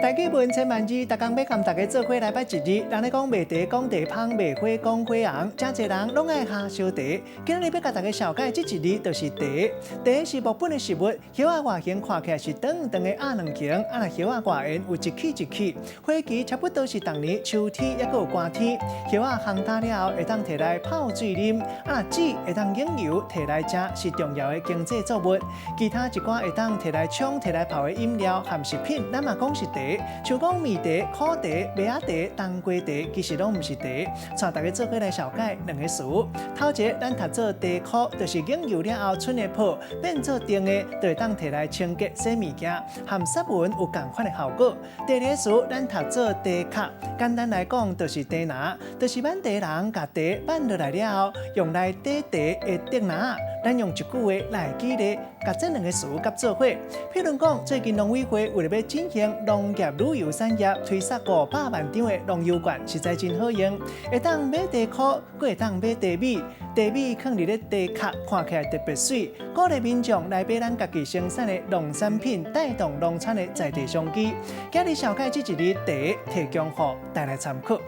台語文千萬字，逐工欲佮大家做伙來捌一字。人咧講賣茶講茶芳，賣花講花紅，誠濟人攏愛喝燒茶。今仔日欲共大家紹介這一字，就是茶。茶是木本的植物，葉仔外形看起來是長長的鴨卵形，啊若葉仔外緣有一起一起。花期差不多是逐年秋天抑閣有寒天。葉仔烘焦了後，會當提來泡水啉，啊若籽會當凝油提來食，是重要的經濟作物。其他一寡會當提來沖、提來泡的飲料和食品，咱嘛講是茶。像講麵茶、苦茶、麥仔茶、冬瓜茶，其實攏毋是茶。帶大家做伙來紹介兩个詞。頭一个，咱讀做茶箍，就是凝油了後出的泡變做甜的，就會當提來清潔洗物件，含殺蚊有仝款的效果。第二个詞，咱讀做茶殼，簡單來講就是茶籃，就是挽茶人共茶挽落來了後，用來綴茶的竹籃。咱用一句話來舉例，共這兩个詞佮做伙。譬如講，最近農委會為了欲振興農業旅遊產業，推出500萬張的農遊券，實在真好用。會當買茶箍，閣會當買茶米。茶米囥佇咧茶殼，看起來特別媠。鼓勵民眾來買咱家己生產的農產品，帶動農村的在地商機。今日紹介這一字茶，提供予大家參考。